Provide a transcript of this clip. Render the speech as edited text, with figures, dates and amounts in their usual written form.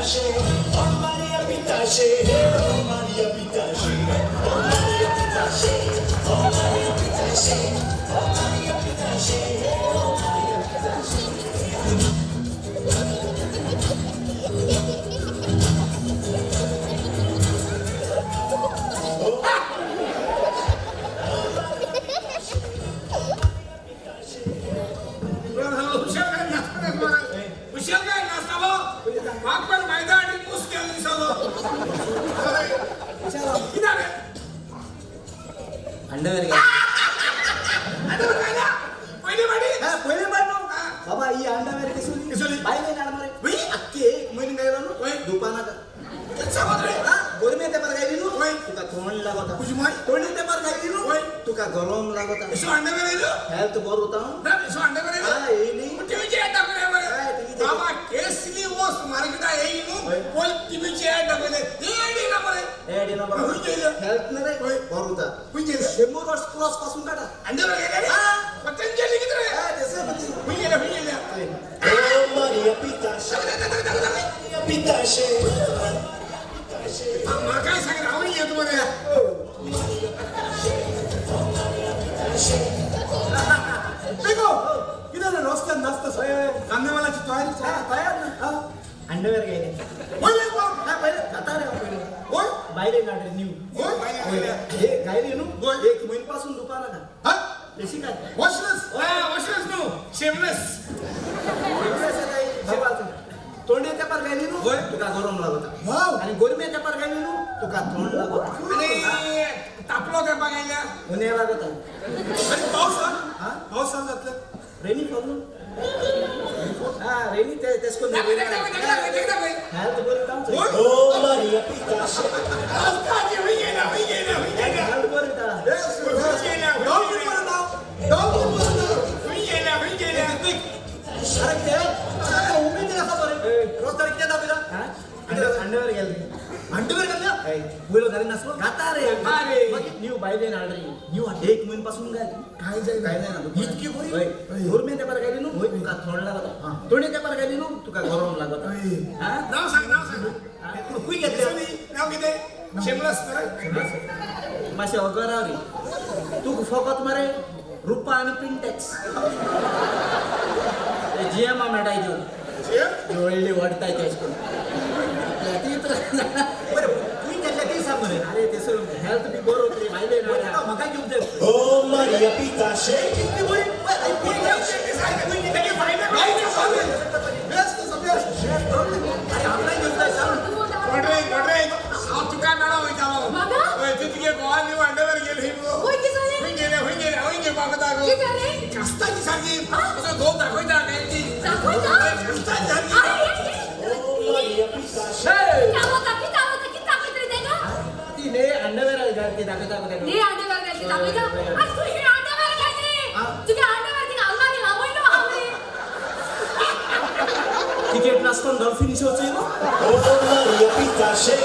Pitashe, oh Maria Pitashe, oh Maria Pitashe, oh Maria Pitashe, oh Maria Pitashe, oh Maria Pitashe, oh Maria Pitashe. हुशार काय नाचतालो म्हाका पण मायदा आनी मूस केलो दिसलो. कित्याक रे? अंडरवेअर घाल. अंडरवेअर घातला? पयली वाटी? हा, पहिले पण न्हू. बाबा ही अंडरवेअर कसली? कसली? बायले नाड मरे. हुई? अख्खी एक म्हयनो गायलो न्हू. हुई. दुकानात. कितें सांगत रे? हा, गोरमे तेपार गायली न्हू. हुई. तुका थंड लागता. तुजी माय? थंडी तेपार गायली न्हू. हुई. तुका गरम लागता. एसो अंडरवेअर येयलो? हेल्थ बरो उरता. ना, एसो अंडरवेअर येयलो? हा, येयली. टीव्हीची ऍड दाखवली मरे. हय, टीव्हीची. बाबा केसली वस मार्केटा येई न्हू. हय. पयल टीव्हीची ऍड दाखवले. ही ऍड येयना मरे. हे डिना बाबा. हुई गेलं? हेल्थ ना रे. हुई. बरो उरता. हुई गेलं? 100 वर्ष क्रॉस पासून काढा. अंडरवेअर गेले रे? हा. पतंजली किती रे? हा, तसं पण ते. हुई गेलं, हुई गेलं. Oh Maria Pitashe, दाखव, दाखव, दाखव, दाखव. Maria Pitashe, Pitashe. म्हाकाय सांग हांव येत मरे. देखो कितें जालें रस्त्यान नाचता कांदेवालाची तयारी. हा, तयार ना. हा. अंडरवेअर घायले. पयलें पावट. हा, पहिले खाता रे पहिले. होय. बायले नाड रे न्यू. होय. बायले. हे गायली न्हू. होय. एक म्हयनो पासून दुकानात. हा. तशी काय? वॉशलेस. वॉशलेस न्हू, शेमलेस. तोंडे तेपार गायली न्हू. होय. तुका गरम लागता. वाव. आणि गोरमे तेपार गायली न्हू तुका थंड लागता. आणि तापलो तेपा गायल्या. उन्हे लागता. आनी पावसान? हा? पावसान जातलें. रेनी फॉल न्हू. हा रेनी ते तेच कोण. दाखय, दाखय, दाखय, दाखय, दाखय. हेल्थ बरी उरता आमचो. होय. Oh Maria Pitashe, रस्त्याची हुई गेल्या, हुई गेल्या, हुई गेल्या. हेल्थ बरी उरता. Yes, yes. Dolphin बरं नाव. डॉल्फिन बरं नाव. हुई गेल्या, हुई गेल्या. अरे ते अरे उमेद आसा बरे रस्त्यार कितें दाखयता? हा? अंडरवेअर गेले. अंडरवेअर घातल्या. हय. वयलो घाली नासलो. खाता रे. खाता रे. न्यू बायले नाड रे. न्यू. एक म्हयनो पासून घाल. काय जायना. काय जायना दुकानात. इतकी बरी? हय. हय. गोरमे तेपार गायली न्हू तुका थंड लागता. थंडी तेपार गायली न्हू तुका गरम लागता. हय. हा? नाव सांग, नाव सांग. खूंय घेतल्या? नाव कितें? शेमलस मरे. मातशें अगराव रे. तुका फकत मरे रुपा आनी पिंटेक्स जिएमा मेळटाय त्यो. व्हडली व्हडताय ते अशें करून. ती तर बरें खूंय घेतल्या ती सांग मरे. अरे तेसर हेल्थ बी बरो उरतली भायले नाड. म्हाका घेवंक जाय. oh Maria Pitashe. कितली बरी. खूंय घेतल्या? Best best. अरे आपणाक घेवंक जाय सांग. गॉड्रेज, गॉड्रेज. हांव तुका मेळोंक वयतालो. म्हाका? हय, तूं तुगे गोवा न्यू अंडरवेअर गेली मुगो. होय, कितें जालें? हुंय गेले, हुंय गेले, हांवूय घेवपाक वता गो. कितें जालें? कास्ताची सारकी. हा? असो घोव दाखयता काय ती. दाखयता? हय, कास्ताची सारकी. अरे, हे, हे. Oh Maria Pitashe, कितें आवडता, कितें आवडता, कितें दाखयता रे तेका? ती न्ही अंडरवेअर घाल ती दाखयता गो तेका. हे अंडरवेअर घातली दाखयता? आज तू हे अंडरवेअर घातली. तुगे अंडरवेअर तिका आल्मारी लांबयलो हांव रे. टिकेट नासतना डॉल्फिन शो चोयलो. oh Maria Pitashe.